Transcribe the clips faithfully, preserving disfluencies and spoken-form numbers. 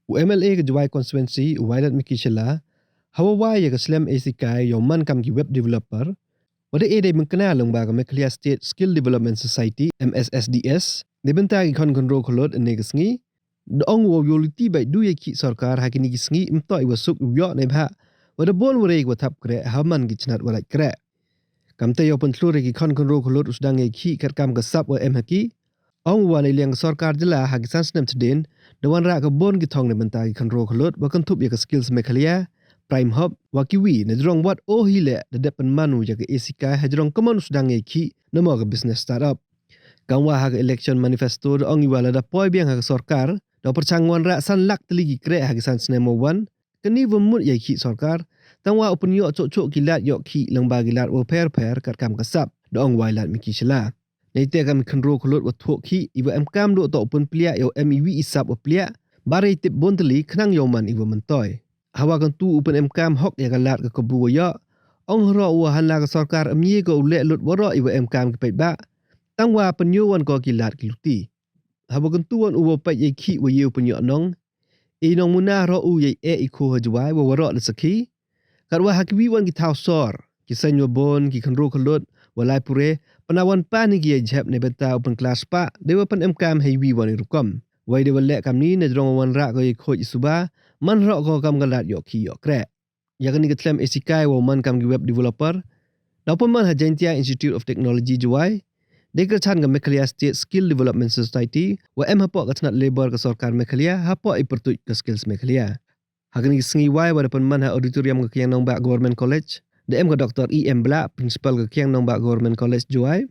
U M L A ka Jowai Constituency, u Wailadmiki Shylla, hawa wai ïa ka slem esikai ïa u man kam ki web developer, wa da e dei mynta lyngba ka Meghalaya State Skill Development Society, M S S D S, dei bynta ki khon khynroo khyllood ynne ka sngi, da ong u wow ïoh lynti bad du ïa ki sorkar ha kine ki sngi, ym toh iwa suk iwa ïoh neibhah wa da bun wa rei wa thap kreh ha man ki chnat wa lait kreh. Kamte ïa u pynthlur ïa ki khon khynroo khyllood u sdang ïa ki katkam ka sap wa em ha ki. Ong u wa na liang ka sorkar jylla ha ki san snem chadien, da wanrah ka bun ki thong na bynta ki khynroo khyllood wa kynthup ïa ka Skills Meghalaya, Prime Hub, wa kiwi, na jrong wat o hi leh da dep pynman u ïa ka esikai ha jrong ka mon u sdang ïa ki, na mo ka business startup. Kam wa ha ka election manifesto da ong i wa lada poi biang ha ka sorkar, da pyrshang wanrah san lak tylli ki kreh ha ki san snem wa wan, kani wa mut ïa ki sorkar, tang wa u pynïoh choh choh ki lad ïoh ki lyngba ki lad wa pher pher katkam ka sap, da ong Wailadmiki Shylla. Neite kam khynroo khyllood wa thoh ki, iwa em kam duh toh u pynpliah ïa u em iwi i sap wa pliah, ba rei tip bun tylli khnang ïa u man iwa myntoi. Hawa kyntu u pynemkam hok ïa ka lad ka kabu wa ïoh, ong haroh u wa hanla ka sorkar ym ye ka u leh lut waroh iwa em kam ki paidbah, tang wa pynïoh wan ko ki lad ki luti. Hawa kyntu wan u wa peit ïa ki wa ye u pynïoh nong, i nongmuna haroh u ïa i eh i kho ha Jowai wa waroh da sakhi. Katwa ha kiwi wan ki thaw sor, ki seng wa bun, ki khynroo khyllood wa lai pure, pynwan pan hi ki ïa jhep ne bynta u pynklas pa, dei wa pynemkam ha iwi wan i rukom. Wei dei wa leh kamni na jrong wa wanrah ko ïa khot i suba, man haroh ko kam ka lad ïoh ki ïoh kreh. Ïa kani ka thlem esikai wa u man kam ki web developer, da u pynman ha Jaintia Institute of Technology Jowai, dei kyrchan ka Meghalaya State Skill Development Society, wa em hapoh ka tnat Labour ka sorkar Meghalaya, hapoh i pyrtuit ka Skills Meghalaya. Ha kani ka sngi wai wa da pynman ha auditorium ka Kiang Nangbah Government College, da em ka Doktor E M Blah, Principal ka Kiang Nangbah Government College Jowai,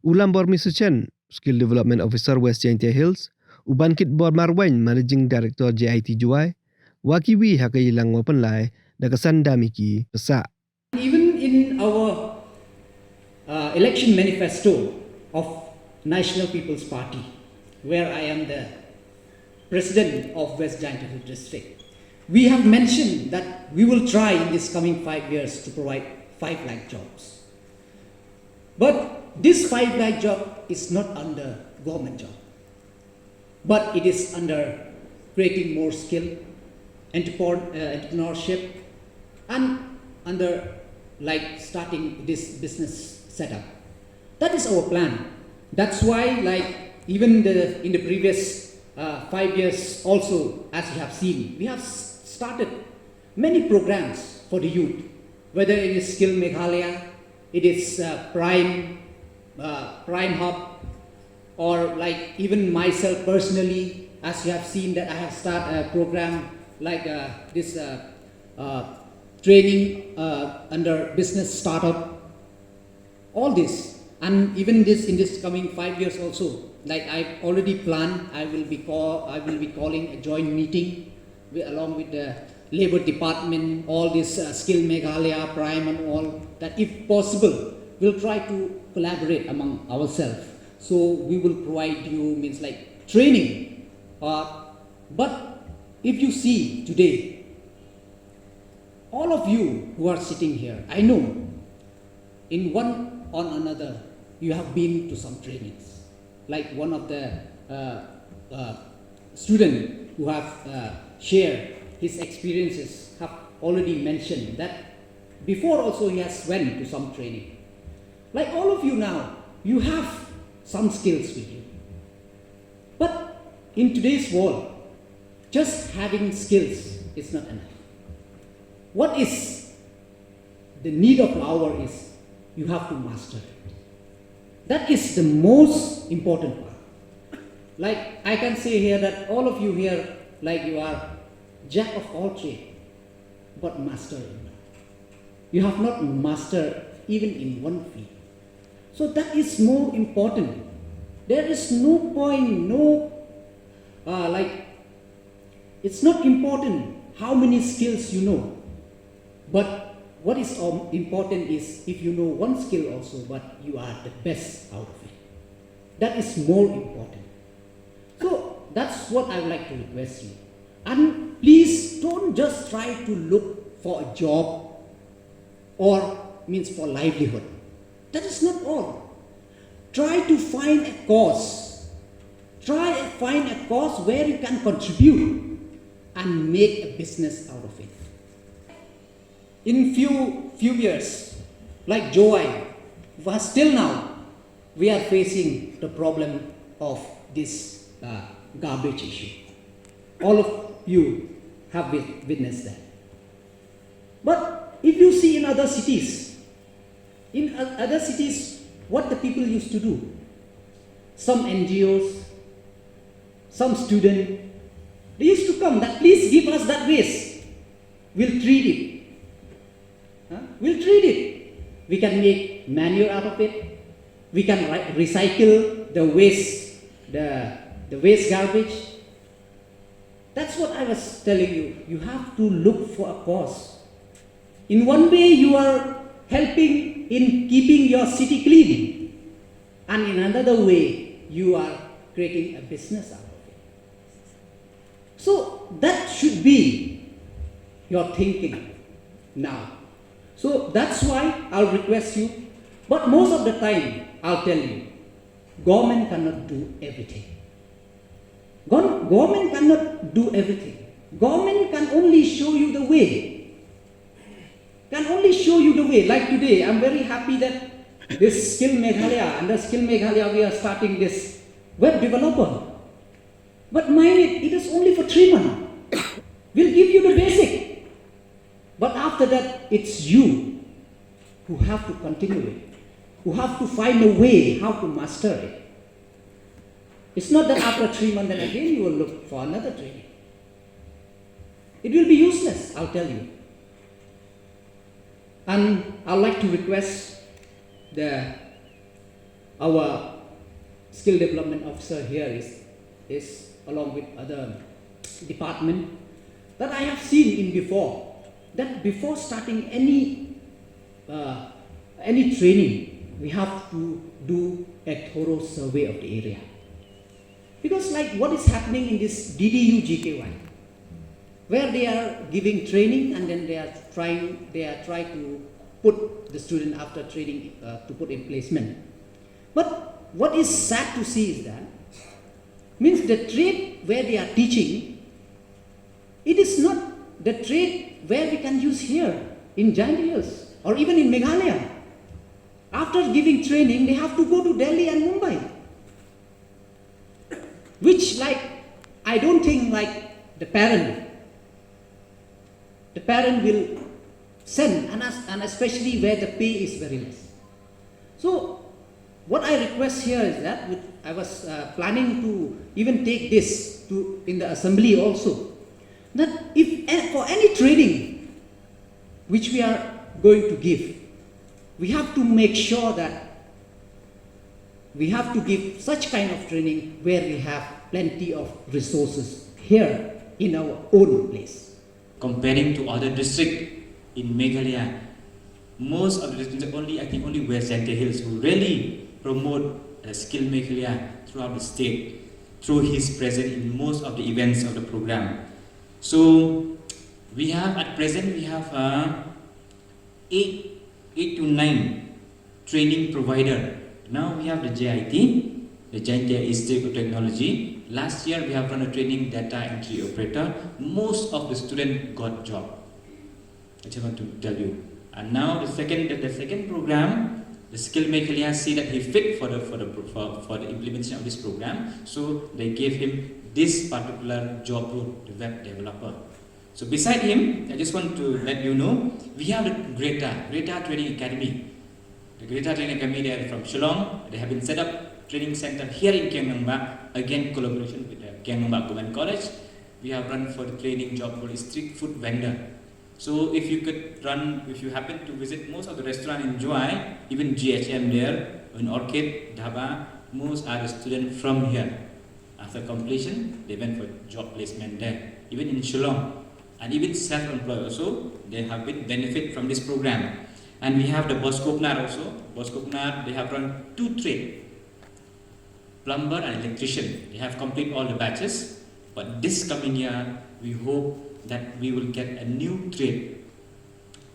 u Lambor Misochen, Skill Development Officer West Jaintia Hills, u Bankitbor Marwein, Managing Director J I T Jowai, wa kiwi ha ka ïalang wa pynlai da ka Sandamiki Pasa. Even in our uh, election manifesto of National People's Party, where I am the president of West Jaintia Hills District, we have mentioned that we will try in this coming five years to provide five lakh jobs. But this five lakh job is not under government job, but it is under creating more skill, entrepreneur, uh, entrepreneurship, and under, like, starting this business setup. That is our plan. That's why, like, even the, in the previous uh, five years also, as you have seen, we have s- started many programs for the youth, whether it is Skill Meghalaya, it is uh, Prime, uh, Prime Hub, or, like, even myself personally, as you have seen that I have started a program like uh, this uh, uh, training uh, under business startup, all this. And even this, in this coming five years also, like, I've already planned, I will be call I will be calling a joint meeting with, along with the labor department, all this uh, Skill Meghalaya, Prime and all, that if possible, we'll try to collaborate among ourselves. So we will provide you, means, like, training. Uh, but if you see today, all of you who are sitting here, I know in one or another, you have been to some trainings. Like one of the uh, uh, student who have uh, shared his experiences have already mentioned that before also he has went to some training. Like all of you now, you have some skills with you. But in today's world, just having skills is not enough. What is the need of the hour is you have to master it. That is the most important part. Like I can say here that all of you here, like you are jack of all trade, but master in none. You have not mastered even in one field. So that is more important. There is no point, no, uh, like, it's not important how many skills you know. But what is um, important is if you know one skill also, but you are the best out of it. That is more important. So that's what I would like to request you. And please don't just try to look for a job or means for livelihood. That is not all. Try to find a cause. Try and find a cause where you can contribute. and make a business out of it. In few few years, like Jowai, was till now, we are facing the problem of this uh, garbage issue. All of you have wit- witnessed that. But if you see in other cities, in o- other cities, what the people used to do, some N G Os, some student, they used to come that please give us that waste. We'll treat it. Huh? We'll treat it. We can make manure out of it. We can ri- recycle the waste, the, the waste garbage. That's what I was telling you. You have to look for a cause. In one way, you are helping in keeping your city clean, and in another way, you are creating a business out of it. So that should be your thinking now. So that's why I'll request you, but most of the time, I'll tell you, government cannot do everything. Gov- government cannot do everything. Government can only show you the way. Can only show you the way. Like today, I'm very happy that this Skill Meghalaya, under Skill Meghalaya, we are starting this web developer. But mind it, it is only for three months. We'll give you the basic. But after that, it's you who have to continue it, who have to find a way how to master it. It's not that after three months, then again you will look for another training. It will be useless, I'll tell you. And I'd like to request the our skill development officer here is, is along with other department that I have seen in before, that before starting any uh, any training, we have to do a thorough survey of the area. Because like what is happening in this D D U G K Y, where they are giving training and then they are trying they are trying to put the student after training uh, to put in placement. But what is sad to see is that means the trade where they are teaching, it is not the trade where we can use here in Jaintia Hills or even in Meghalaya. After giving training, they have to go to Delhi and Mumbai. Which, like, I don't think, like, the parent, the parent will send, and, as, and especially where the pay is very less. So, what I request here is that with, I was uh, planning to even take this to in the assembly also, that if a- for any training which we are going to give, we have to make sure that we have to give such kind of training where we have plenty of resources here in our own place. Comparing to other district in Meghalaya, most of the districts, only, I think only West Jaintia Hills who really promote uh, Skill Meghalaya throughout the state through his presence in most of the events of the program. So we have at present we have uh, eight, eight to nine training provider. Now we have the J I T, the Jaintia Institute of Technology. Last year we have run a training data entry operator. Most of the student got job. I just want to tell you. And now the second, the, the second program, the Skill Meghalaya see that he fit for the for the for, for the implementation of this program. So they gave him this particular job role, the web developer. So beside him, I just want to let you know, we have the Greta, Greta Training Academy. The Greta Training Academy, they are from Shillong. They have been set up training center here in Kiang Nangbah. Again, collaboration with the Kiang Nangbah Government College. We have run for the training job role is street food vendor. So if you could run, if you happen to visit most of the restaurant in Jowai, even G H M there, in Orchid, Dhaba, most are the students from here. After completion, they went for job placement there. Even in Shillong, and even self-employed also, they have been benefit from this program. And we have the Boskopnar also. Boskopnar, they have run two trade, plumber and electrician. They have complete all the batches. But this coming year, we hope that we will get a new trade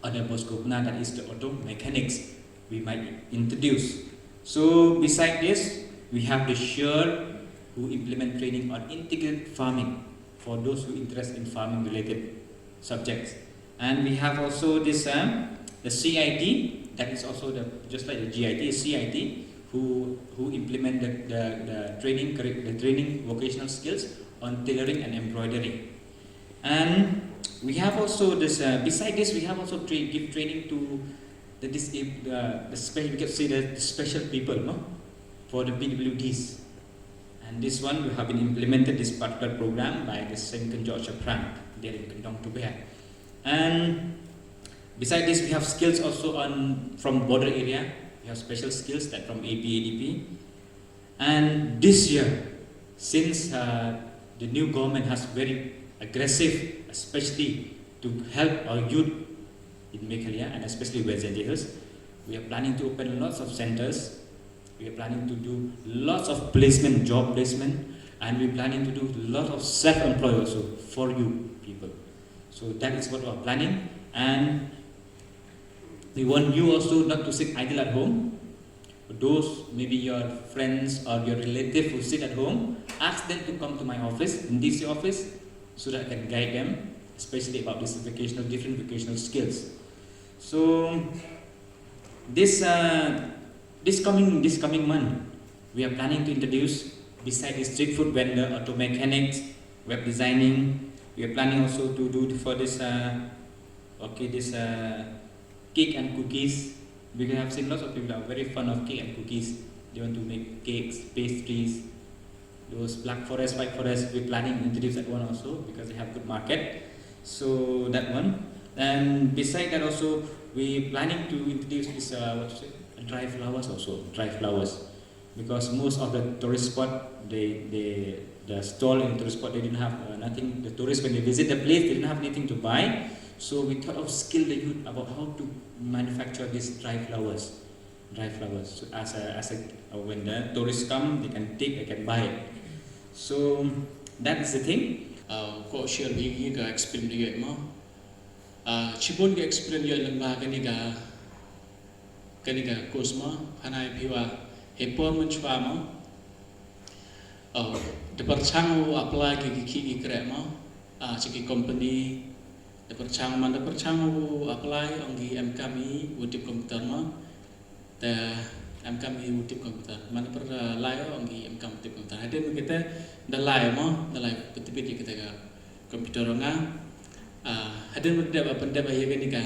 under Boskopnar, that is the auto mechanics we might introduce. So beside this, we have the Sure who implement training on integrated farming. for those who interest in farming related subjects. And we have also this um, the C I T, that is also the just like the G I T, C I T, who who implement the, the, the training curric- the training vocational skills on tailoring and embroidery. And we have also this uh, beside this we have also tra- give training to the dis- the, the special we can say the special people, no, for the P W Ds. And this one we have been implemented this particular program by the Saint George Pran there in Kendong Tubea. And beside this we have skills also on from border area. We have special skills that from A P A D P. And this year, since uh, the new government has very aggressive, especially to help our youth in Meghalaya and especially West Jaintia Hills, we are planning to open lots of centers. We are planning to do lots of placement, job placement, and we're planning to do a lot of self-employ also for you people. So that is what we are planning, and we want you also not to sit idle at home. Those maybe your friends or your relative who sit at home, ask them to come to my office, in D C office, so that I can guide them, especially about this vocational, different vocational skills. So this uh, this coming this coming month, we are planning to introduce beside the street food vendor, auto mechanics, web designing. We are planning also to do for this uh, okay this uh, cake and cookies. We have seen lots of people are very fond of cake and cookies. They want to make cakes, pastries, those black forest, white forest. We're planning to introduce that one also because they have good market. So that one. And beside that also, we planning to introduce this uh, what to say, dry flowers also, dry flowers, because most of the tourist spot they they the stall in tourist spot they didn't have uh, nothing. The tourists when they visit the place they didn't have anything to buy. So we thought of skill the youth about how to manufacture these dry flowers, dry flowers. So as a as a uh, when the tourists come, they can take, they can buy it. So that is the thing. Uh, ko share bi ka experience dia mo. Uh, chibun ka experience dia lengba kani ka kani ka course mo, hana phi wa he por mun chwa mo. Uh, de perchang u apply ki ki ki kre mo. Uh, chi ki company de perchang man de perchang u apply ong ki em kami u tip computer mo. Te em kam i u tip computer. Man per lai o ngi em kam tip computer. Hadin kita da lai mo, da lai petipit ya kita ka computer nga. Ah, hadin berdeba pendeba ya kani ka.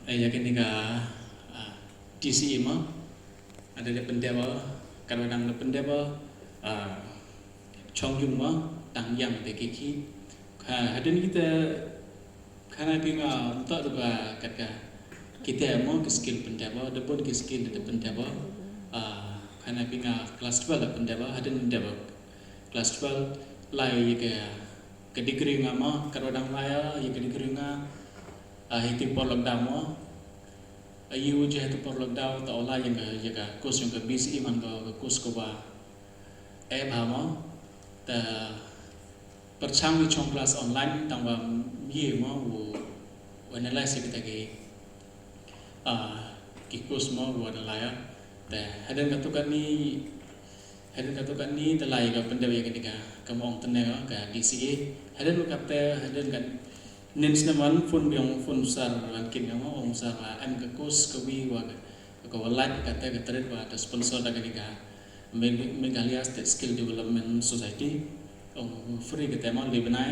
Eh, ya kani ka ah, D C E mo. Ada da pendeba, kadang da pendeba ah, chong yung mo, tang yang de kiki. Ha, hadin kita Khana phi nga mta tu ba kat ka kita mo ki skill pyndep ba, da bun ki skill da pyndep ba. Ah, khana phi nga class twelve da pyndep ba, hadien pyndep ba. Class twelve lai ya ka ka degree nga mo, ka rodang lai ya ka degree nga. Ah, hiti por lockdown mo. Ayu je hiti por lockdown ta ola ya ka ya ka course ya ka B C E man ka ka course ko ba. Eh ba mo. Ta Pyrshang ïa chong class online tang ba ym ïoh mo u analyze ïa kita ki ah ki course mo u analyze. Te hadien katto katne hadien katto katne te la ïa ka pyndep ïa kane ka ka mong tene ka D C A. Hadien katto hadien ka nin snem wan phone biang phone sar wan kin ka mo ong sar ba em ka course ka wi wa ka wa light ka te ka tret wa te sponsor da kane ka Meghalaya State Skill Development Society ong free ka tema le bnai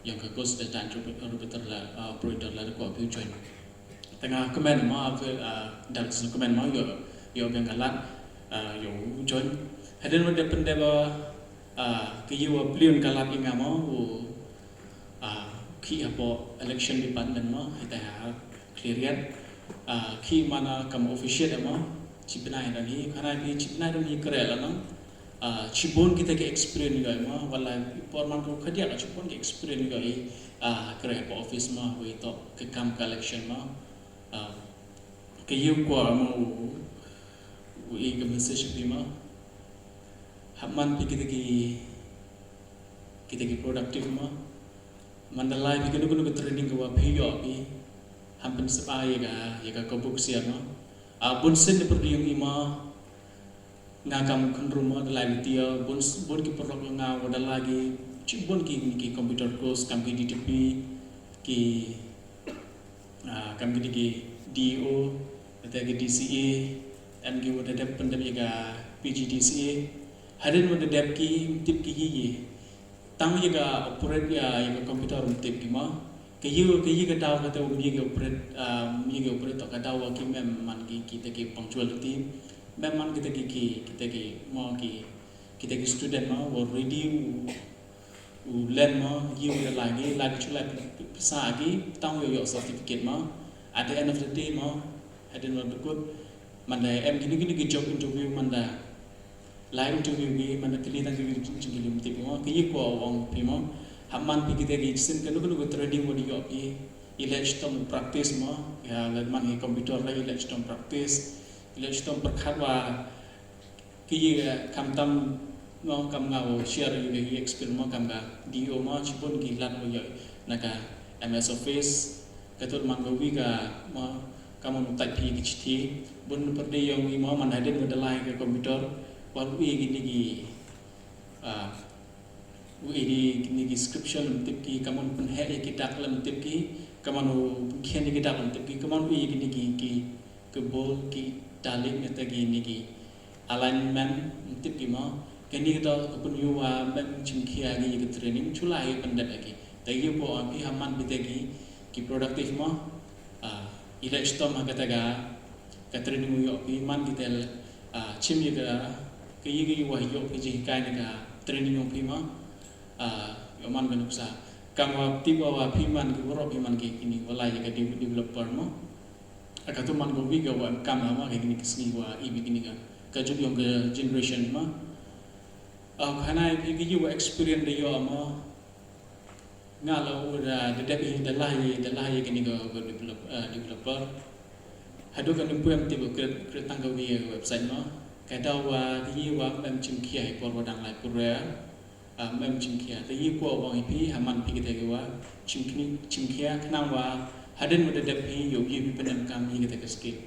ïong ka course data interpreter la operator la ko phi join. Tanga comment mo dal sin comment mo ïoh ïoh biang ka lad ïoh join. Hadien wa da pyndep ba ki ïoh wa plion ka lad i nga mo u Ah, ki hapoh election department mo, hita ha clear yet. Ah, ki mana kam official mo, chipnai dan hi, khana ki chipnai dan hi kare la nang. Ah, chibun kita ki experience yo mo, wala por man ko khadia ka chibun ki experience yo i, ah, kare hapoh office mo, wei to ke kam ka election mo. Ah, ke yu kwa mo, wei ke message pi mo. Hap man pi kita ki, kita ki productive mo. Mandalay phi kano kano ka training ka wa phi ïoh phi ham pynsep ai ïa ka ïa ka ka buk sia ma. A bun sien da pyrdi ïong i ma Nga kam khynroo mo da lai lynti, bun bun ki paralok nga wa da lai ki, chi bun ki ki computer course kam ki D T P, ki ah, kam ki dei ki D E O, kata ki D C A, em ki wa da dep pyndep ïa ka P G D C A. Hadien wa da dep ki, tip ki hi hi. Tang ïa ka operate ïa, ïa ka computer um tip ki mo. Ka ïa, ka ïa ka daw kata um ïa ka operate, ah, um ïa ka operate to ka daw wa ki mem man ki, kita ki punctuality. Mem man kita ki, ki, kita ki mo ki, kita ki student mo, wa ready u u len mo, ïa u da lai ki, lai ki chu lai pisa ki, tang ïoh ïoh certificate mo. At the end of the day mo, hadien wa da kut, man da em kini kini ki job interview man da lai interview ki, man da kylli tang ki jingkylli um tip mo, ki ïa ko ong phi mo. Hap man phi kita ki sien kano kano ka training wa da ïoh phi, i leh shitom practice mo, ïa leh man ki computer la i leh shitom practice, i leh shitom pyrkhat wa ki ïa khamtam mo kam nga u share ïa ka experience mo kam ka D E O mo, shibun ki lad u ïoh na ka M S Office, ka tut man ka wi ka mo, ka mo u type phi ki chithi, bun pyrdi ïong i mo man hadien wa da lai ka computer, wan u ïa kini ki, ah, u ïa kini ki description lem tip ki, ka mo u pynheh ïa ki dak lem tip ki, ka mo u pynkhian ïa ki dak lem tip ki, ka mo u ïa kini ki, ki, ki bold, ki italic, neta kini ki alignment, tip ki mo. Kani ka dei ka pynïoh wa mem chimkhia ki ïa ka training, chu lai ïa pyndep ïa ki. Te ïa ko ong ki hap man beit ïa ki, ki productive mo. Ah, i leh shitom ha kata ka, ka training u ïoh phi man ki tel, ah, chim ïa ka, ka ïa ka ïa wa ïoh phi jinghikai na ka training ïoh phi mo. Ah, ïoh man ka nuksa. Kam wa tip wa wa phi man ki waroh phi man ki kini wa lai ïa ka de-, developer mo. Ka tu man ko wi ka wa em kam ha ma ka kini ki sngi wa i bi kini ka, ka juk ïong ka generation ma. Ah, khana i bi ki wa experience da ïoh ma. Nga la u da, da dep i da lah i, da lah i kini ka, ka develop-, ah, developer. Haduh ka nympuem tip ka create, create tang ka wi website ma. Ka da wa ki wa em chimkhia i por wa dang lai pura. Ah, mem chimkhia. Te ïa ko wa ong ïa phi, ha man phi kita ki wa chimkhni-, chimkhia, khnang wa hadien wa da dep phi, ïoh ïa phi pyndem kam ïa kita ki skill.